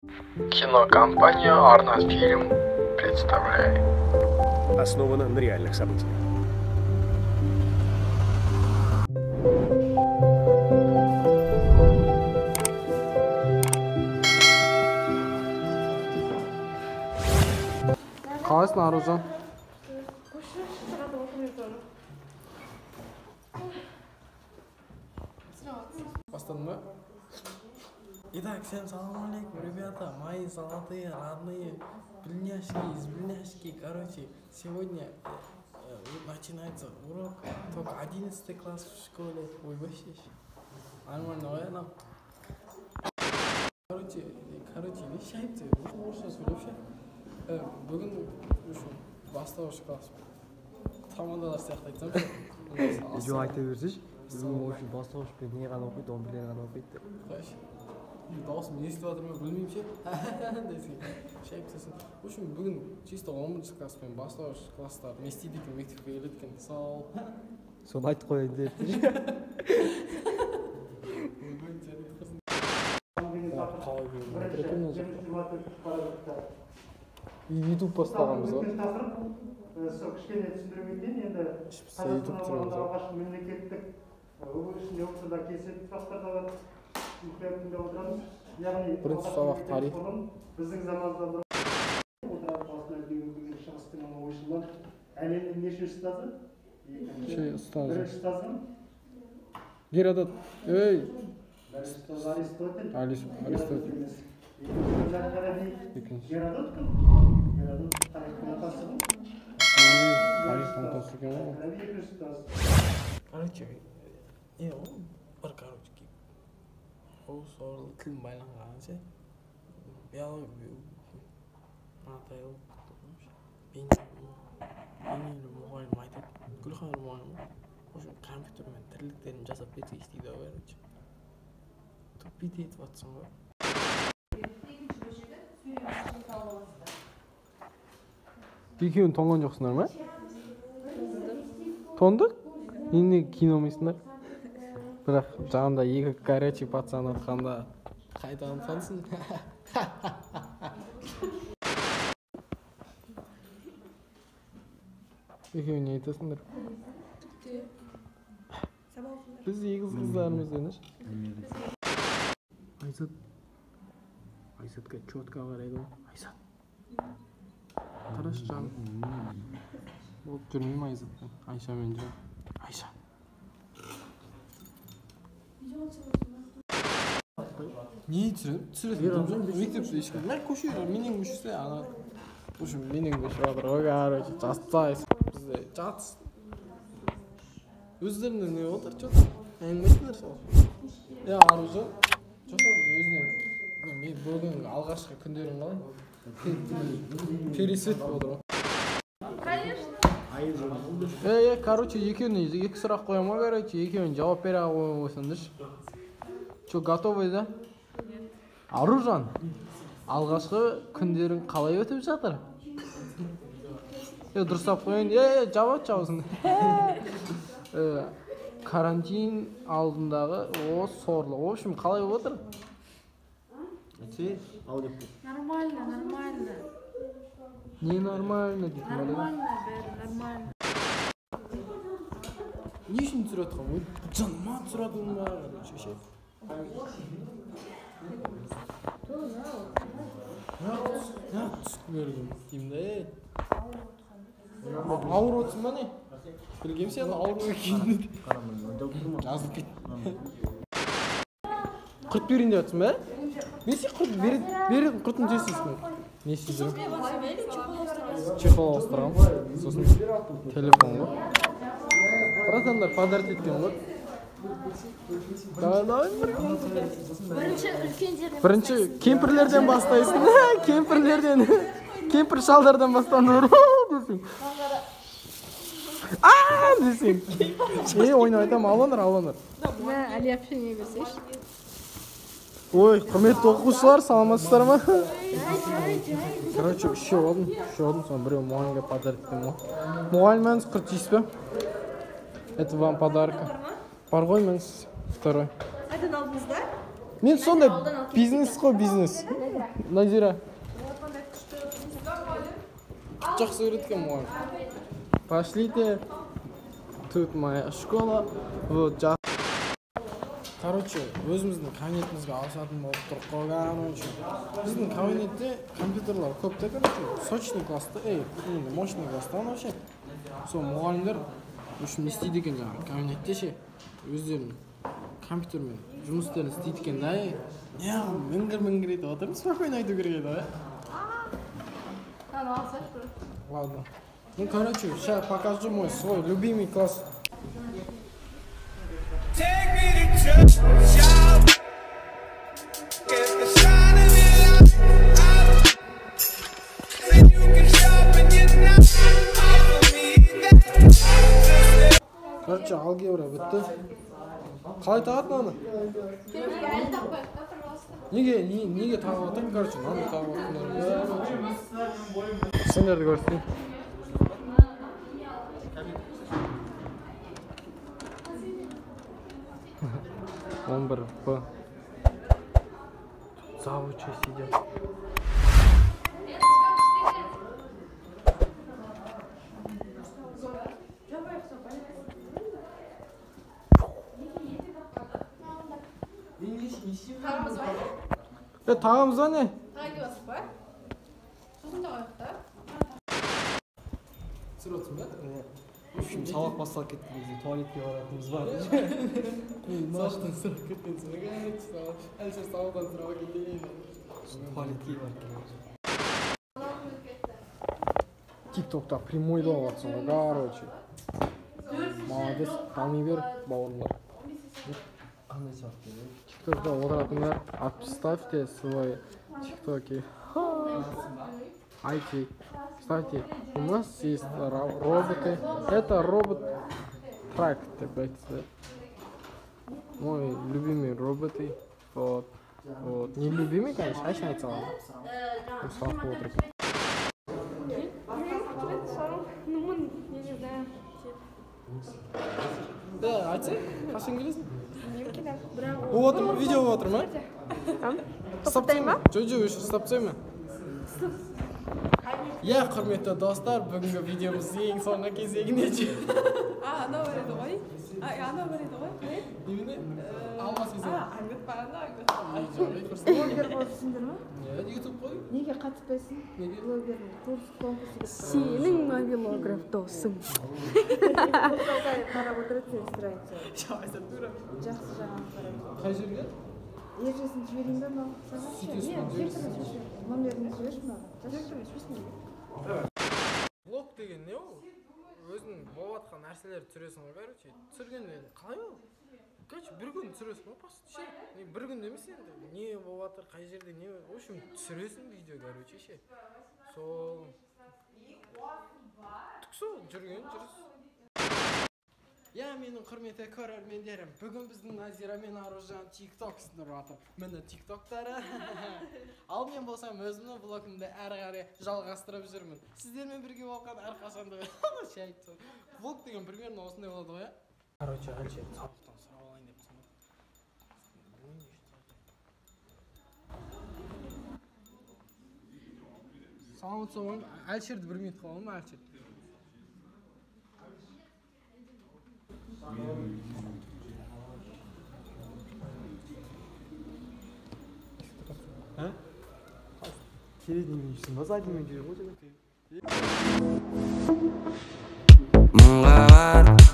Кинокомпания «Арнас Фильм» представляет. Основана на реальных событиях. Қалайсың, Аружан? Бастадың ба? Итак, всем салам алейкум, ребята, мои золотые, родные, блиняшки из блиняшки. Короче, сегодня начинается урок, только 11 класс в школе. Ой, вообще, нормально, наверное. Короче, вещайте, орысша сөйлеп ше. Бүгін бастауыш класс тамадалар сияқты айтсам. Жоқ, айта берсейші. Бүгін вообще бастауышпен не ғана оқиды, он бірлер ғана оқиды деп. Қойшы. Дауысым естіліп жатыр ма білмеймін ше. Десең, шайып тастасын. В общем, бүгін чисто 11 класс пен бастауыш класстар не істейді екен, мектепке келеді екен. Сол. Соны айтып қояйын деп. Қалай көрініп отыр екен мына жақта? YouTube бастағанбыз ғой. Сол кішкене түсіндіре кетейін енді. YouTube түсіреміз ғой. Алғашқы мемлекеттік өңір ішінде болса да келісетін сұрақтар да бар. Мұқият тыңдап отырамыз. Яғни бірінші сабақ тарих. Біздің заманымызда бұрын Отырар қаласына дейін шығыстың ұлы ойшылы, әлемнің нешінші ұстазы? Екінші. Ұстазы. Бірінші ұстазы? Геродот. Ей. Бірінші ұстазы Аристотель. Аристотель. Екінші. Геродот кім? Геродот тарихтың атасы ғой. Тарихтың атасы екен ғой. Екінші ұстаз. Короче, не ол бір короче ол сорлы тілім байланған ше. Биология мынадай бейнелі мұғалім айтады, Гүлхан мұғалім. В общем, компьютермен тірліктерін жасап берсе істейді ғой, короче. Тупить етіп жатсың ғой. Екеуін тоңған жоқсыңдар ма? Тоңдық? Енді киіне алмайсыңдар. Бірақ жағында екі горячий пацан атқанда қайтадан тонсың. Екеуін не айтасыңдар? Біз егіз қыздармыз деңізші. Айзат. Айзатқа четко қарайды ғой. Айзат. Қарашы жаным. Болып жүрмеймін Айзатпен. Айшамен жүремін. Айша. Не түсірем? Түсіресің. Мектепте ешкім. Мен көшеде менен көшсе, ана. В общем, менен көшіп жатыр ғой, короче, жастайсың. Бізде жатыс. Өздерінде не отыр, че-то? Әңгіме айтыңдар сол. Е, Аружан, че-то өзіне мен бүгін алғашқы күндерім қалай? Пересвет болды ғой. Конечно. Е, короче, екеуіне екі сұрақ қоямын ғой, короче, екеуін жауап бере қойсаңдаршы. Че, готовы, да? Нет. Аружан, алғашқы күндерің қалай өтіп жатыр? Е, дұрыстап қояйын. Е, жабат жабысын. Карантин алдындағы о сорлы. В общем, қалай отыр? Нормально, нормально. Не нормально дейтін бәле. Нормально, бәрі нормально. Не үшін түсіріп жатқан? Ой, жаныма түсіретін ба, короче, ше. Түсіп бердім деймін да, ей. Ауырып отырсың ба не? Білгем сен ауру екенін. Жазылып кет. Құрт берейін деп жатсың ба? Мен сен құрт беретін құртын жейсің. Не істеп жүрмін? Чехол ауыстырғанмын. Сосын телефон ғой. Братандар подарок еткен ғой. Давай, давай. Бірінші үлкендерден. Бірінші кемпірлерден бастайсың. Кемпірлерден. Кемпір шалдардан бастаңдар. Десең. Ааа десең. Ей, ойнап айтамын, алыңдар, алыңдар. Мә, Али әпшеңе берсейші. Ой, құрметті оқушылар, саламатсыздар ма? Короче, үшеу алдым, соны біреу мұғалімге подарок еткен ғой. Мұғалім мәніз құрт жейсіз бе? Это вам подарка. Бар ғой мәніз, второй. Қайдан алдыңыз да? Мен сондай бизнес қой, бизнес. Назира. Жақсы көреді екен мұғалім. Пошлите. Тут моя школа. Вот, короче, өзіміздің кабинетімізге ауысатын болып тұр қой, короче. Біздің кабинетте компьютерлар көп та, короче. Сочный класста, ей, енді мощный класста вообще. Сол мұғалімдер үшін не істейді екен жаңағы кабинетте ше, өздерінің компьютермен жұмыс істерін істейді екен да. Неғып міңгір-міңгір етіп отырмын, спокойно айту керек еді ғой. Ладно. Ну, короче, сейчас покажу мой свой любимый класс. Короче, алгебра бітті. Қалай тағады мынаны? Неге тағып отырмын, короче, мынаны тағып отырмын. Сендерді көрсетейін. Он бір Б. Завучи сидят. Тағамыз ба не? Тағы келіп па? Сосын тағайық та. Түсіріп отырсың ба? В общем, сабақ басталып кетті бізде, туалетке баратынымыз бар. Сабақтан сұрап кеткенсің ғой, Әлішер сабақтан сұрап кеткен. Туалетке барып келеміз. Тиктокта прямойда алыватсың ғой, короче. Молодец, дами бер, бауырлар. Қандай сабақ береді? Тиктокта отыратындар, отставьте свои тиктоки. IT. Кстати, у нас есть роботы. Это робот трак, так. Мой любимый роботы. Вот. Вот. Не любимый, конечно, а еще айтсам. Ну, я не знаю. Да, айтсай, қашан келесің? Болып отыр ма? Видео болып отыр ма? Ұстап тастай ма? Жоқ, өшір, ұстап тастай ма? Иә, құрметті достар, бүгінгі видеомыз ең соңғы кезегіне жетті. Анау бар еді ғой. Анау бар еді ғой. Немене? Алмас есен. Блогер болыпсыңдар ма? Иә, ютуб қой. Неге қатыспайсың? Неге? Блогердің конкурсы. Сенің мобилограф досың. Қарап отырады сенің страницаңа. Жақсы жаңалық қарап. Қай жерге? Ержесін жіберейін бе маған? Саған? Номерін жіберші маған. Блог деген не ол? Өзің болып жатқан нәрселерді түсіресің ғой, короче. Түсіргенде қалай ол? Короче, бір күн түсіресің ғой, по сути, ше. Не, бір күн емес енді. Не болып жатыр, қай жерде не. В общем, түсіресің видео, короче, ше. Сол. Түк сол, жүрген жүріс. Иә, менің құрметті көрермендерім, бүгін біздің Назира мен Аружан TikTok түсіріп жатыр. Міне TikToктары. Ал мен болсам өзімнің блогымды әрі қарай жалғастырып жүрмін. Сіздермен бірге болған әрқашанда шай айтсам. Блог деген примерно осындай болады ғой, иә? Короче, Әлішер сабақтан сұрап алайын деп тұрмын. Білмеймін не үшін сұрап. Саламатсың, Әлішерді бір минут қаламын, Әлішер. Передними жүрсің ба, задними жүрсің ғой? Мыңға барып